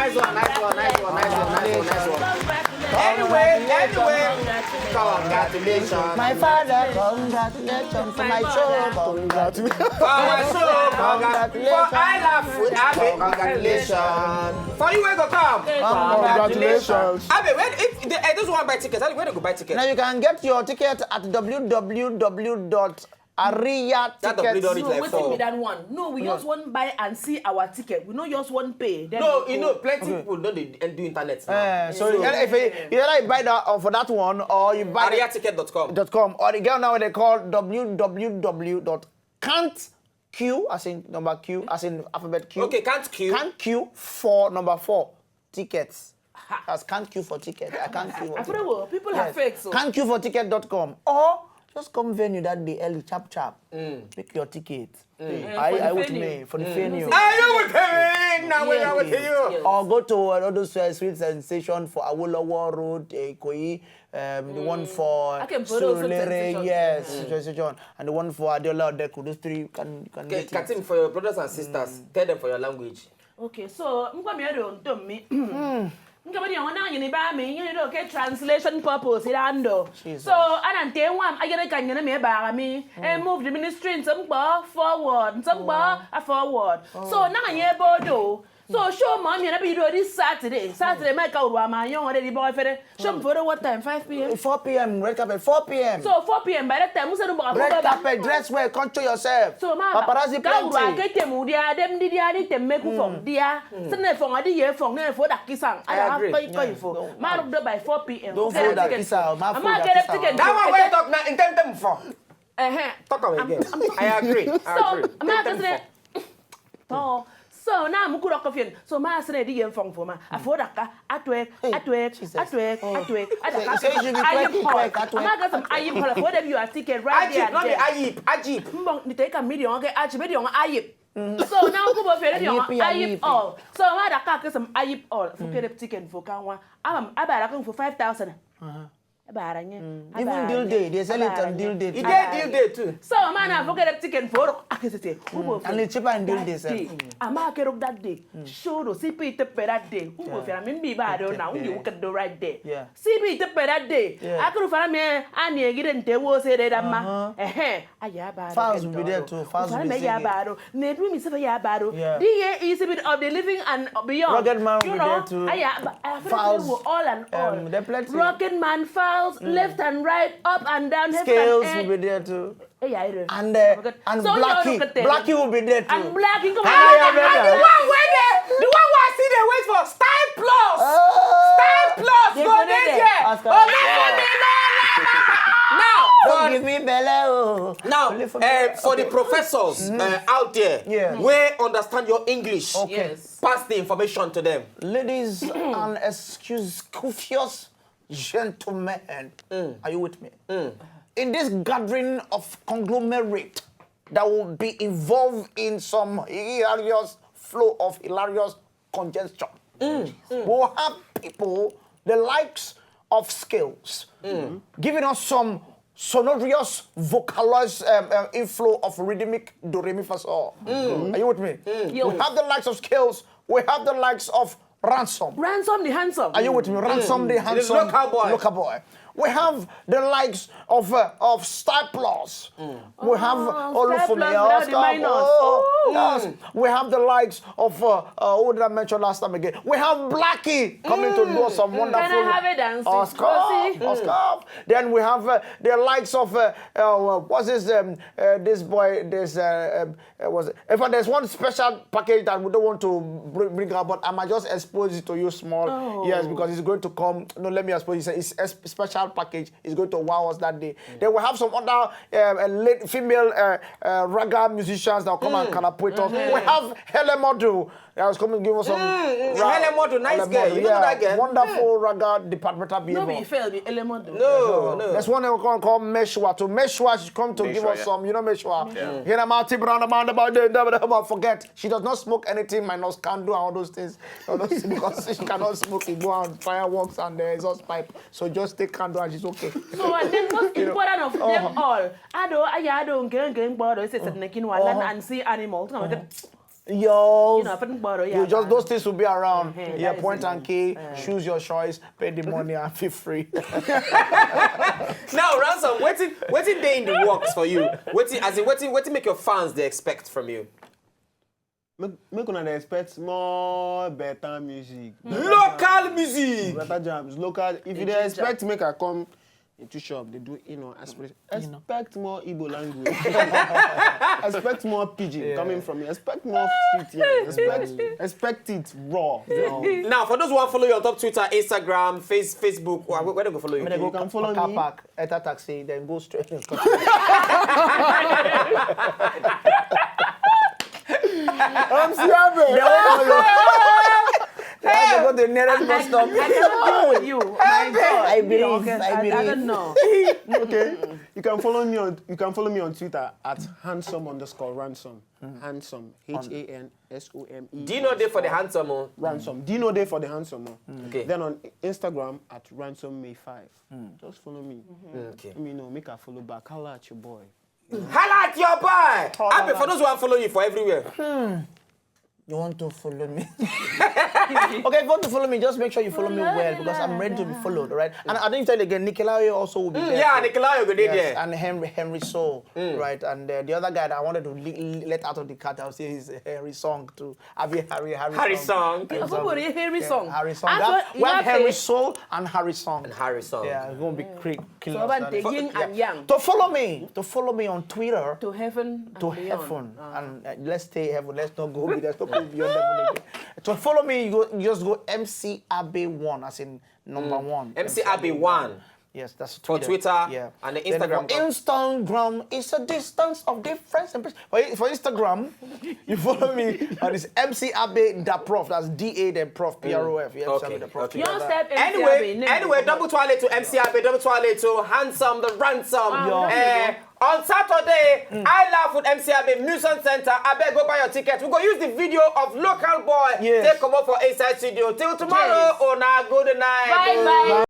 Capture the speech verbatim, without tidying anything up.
Nice one, nice one, nice one, nice one, nice one, nice one. Anyway, anyway, congratulations. My father, congratulations. For my show, congratulations. For our show, congratulations. For I Laugh with Abe, congratulations. For you, we go come. Congratulations. Abe, where if they, eh, those who want buy tickets, where they go buy tickets? Now you can get your ticket at W W W dot Aria That W W W tickets. Don reach No, like wetin four. Be that one? No, we just wan buy and see our ticket. We no just wan pay. Then No, we you go. know, plenty people no dey eh, do internet now. Eh, so you, if you, you either buy that or for that one or you buy Aria ticket dot com. Dot com or the girl now they call W W W dot can't Q as in number Q as in alphabet Q. Okay, can't Q. Can't Q for number four tickets. As can't queue for ticket. I can't quew for ticket. Afrawo, people are Yes. Fake, so. Can't queue for ticket dot com. Or just come venue that day early, chap chap. Pick your ticket. Eh, I, for the I with venue. Me for the venue. Are you with me? Now we are with Yes, you. Yes. Or go to all those uh, sweet sensation for Awolowo Road, uh, Ikoyi, um, the one for Akem Boro, Sweet Surulere, Sensation. Yes, Sweet Sensation, and the one for Adeola Odeku. Those three you can, you can Okay, get it. Katim, for your brothers and sisters, tell them for your language. Okay, so ngwa mi ado ndo mi. Ngwa mi ado na ngini ba mi ngini do ke translation purpose ila ndo. Jesus. So ana nte nwa m agere ka ngene mi ba mi. E move the ministry nsem gbo forward, nsem gbo a forward. So na ngini ebo do. So show mommy na bi do this Saturday. Saturday my ka urwa ma yon already boy fere. Show me for what time? five p.m. four p.m. red carpet, four p.m. So four p.m. by that time, we say no Red carpet, dress well, control yourself. So ma Paparazzi ka urwa plenty. Ke temu dia dem di dia di temme ku fong dia. Sene fong adi ye fong ne fo da kisang. I Aya agree. Ko ko Yeah, ifo. Don't- Ma ro do by four p.m. Don't Okay, fo da ticket. Kisa, ma Ama fo da get kisa. Ticket. That one wey talk na in ten tem for. Eh eh. Talk am again. I agree. I So agree. Ma Ten tem just for. Oh, so now I'm cool off. So ma sene di yem fong for ma. Afo daka atwek, Hey, atwek, Jesus. Atwek, Oh. Atwek. Say- say you should be Ayip quick, hall. Quick, atwek, Ama got some atwek. Ayip hall. For them you are ticket right Ajib, there. Not the There. Ayib, Ajib. Mbong ni take a million. Okay, Ajib million Ayip. So now go for Ayip, Ayip Ayip. All. So ma daka get some Ayip all. For get a ticket for kanwa. Am abara kan for five thousand. Uh-huh. Abaranye. Even Deal Day, they sell it on Deal Day. It dey Deal Day too. So man, I forget the ticket for akesete. And it's cheaper in Deal Day, sir. Ama kerok that day. Show the C P tepe that day. Ugo fera mi bi ba do na ungi uka do right there. Yeah. C P tepe that day. Yeah. Akuru fara me ani egide nte wo se de da ma. Uh-huh. Eh eh. Aya ba. Files will be there too. Files will be there. Ufara me ya ba do. Nedwi mi sefa ya baro. Yeah. D A E C B of the living and beyond. Rugged Man will be there too. Aya, Files, all and all. Um, there are plenty. Rugged Man, Files, left and right, up and down, left Scales and will be there too. Hey, I don't. And uh, and So, Blackie, you look at them. Blackie will be there too. And Blackie, come And on. I am And the ready. One where they, the one where I see they wait for Style Plus. Oh. Style Plus, They go go there there. There. Ask her. Oh, that's what they know. Now, Don't for give me belly, oh. Now, Only for uh, me. For the Okay. Professors uh, out there, Yeah. Where understand your English, Okay. Yes. Pass the information to them. Ladies and excuse, confucius gentlemen, are you with me? In this gathering of conglomerate that will be involved in some hilarious flow of hilarious congestion, we'll have people the likes of Scales giving us some sonorous vocalized um, um, inflow of rhythmic do re mi fa so. Are you with me? Yo. We have the likes of Scales. We have the likes of Ransom. Ransom the handsome. Are you with me? Ransom the handsome. Local boy. Local boy. We have the likes of uh, of Star Plus. We have Oh, Olufumi Star Plus without the Oscar. Minus. Oh, yes. We have the likes of uh, uh, who did I mention last time again? We have Blackie coming to do us some wonderful. Can I have a dance? Oscar, Rosie? Oscar. Then we have uh, the likes of uh, uh, what's this um, uh, this boy this uh, um, uh, was in fact there's one special package that we don't want to bring, bring up, but I might just expose it to you small. Oh. Yes, because it's going to come. No, let me expose it. It's a special package. It's going to wow us that day. Then we have some other uh, uh, late female uh, uh, raga musicians that will come and collaborate us. We have Helen Model. I was coming to give us some. Mm, Helen Model, nice girl. You know that girl? Wonderful raga departmental behavior. No be fail, be Helen Model. No, no. There's one we call, call Meshwa. To Meshwa, she's come to give us some. You know Meshwa. Yeah. Here I'm out, Brown, the man about the, the, the, the, forget. She does not smoke anything minus candle and all those things. All those things because she cannot smoke. It go on fireworks and the exhaust pipe. So just take candle and she's okay. So and then most important of them all, Ado, Aya Ado, Ngeng Ngeng Bodo, it's a Nekin Walan and see animals. Yo, You know, put borrow, yeah, you just man. Those things will be around. Mhm, Yeah, that is point it. and key. Choose your choice. Pay the money and feel free. Now, Ransom, wetin wetin dey in the works for you? Wetin as in wetin wetin make your fans dey expect from you? Make, make una dey expect more better music. Local music. Better jams, local. If you dey expect make I come into shop, they do you know expect, expect more Igbo language. Expect more pidgin coming from me. Expect more street yarn. Expect, expect it raw. Now, for those who wan follow you on top Twitter, Instagram, Face, Facebook, where, where they go follow you? They go You can follow car me. Park, enter taxi, then go straight. I'm Siabe. They won't follow. They have to go to the nearest bus stop. I cannot deal with you. My God. I believe, Okay, I I, I believe. don't know. Okay. You can follow me on you can follow me on Twitter at handsome underscore ransom. Handsome. H A N S O M E. D no dey for the handsome o. Ransom. D no dey for the handsome. Oh. Okay. Then on Instagram at ransom may five. Just follow me. Okay. Let me know. Make I follow back. Holla at your boy. Holla at your boy. Happy for those who wan follow you for everywhere. You want to follow me? Okay, if you want to follow me, just make sure you follow me well because I'm ready to be followed, right? And I didn't tell you again, Nikolai also will be there. Yeah, too. Nikolai go dey Yes, there. And Henry Henry Soul, right? And uh, the other guy that I wanted to le- let out of the cartel, say he's Harry Song too. Abi Harry Harry Harry Song. Song. Abubuwa Harry Song. Harry Song. That's That- what we have you have Henry a- Soul and Harry Song. And Harry Song. Yeah, it's gonna be crazy. So about the yin and yang. To follow me, to follow me on Twitter. To heaven. To And beyond. Heaven Ah. And uh, let's stay heaven. Let's not go. Let's not go beyond heaven. Again. To follow me, you, go, you just go M C Abe one, as in number one. M C Abe one. Yes, that's For Twitter. Twitter Yeah. and the Then Instagram. For Instagram, it's a distance of difference. In pres- for, for Instagram, you follow me and it's M C Abe Da Prof. That's D A then Prof P R O F. Yeah, M C Okay, Abe Da Prof. okay. You don't step M C Anyway, Abe name. Anyway, double twale to M C Abe, double twale to handsome, the ransom. Wow. Eh, on Saturday, I laugh with M C Abe Museum Center. I beg go buy your ticket. We go use the video of local boy. Yes. Take come up for inside studio. Till tomorrow, Yes. on a good night. Bye bye.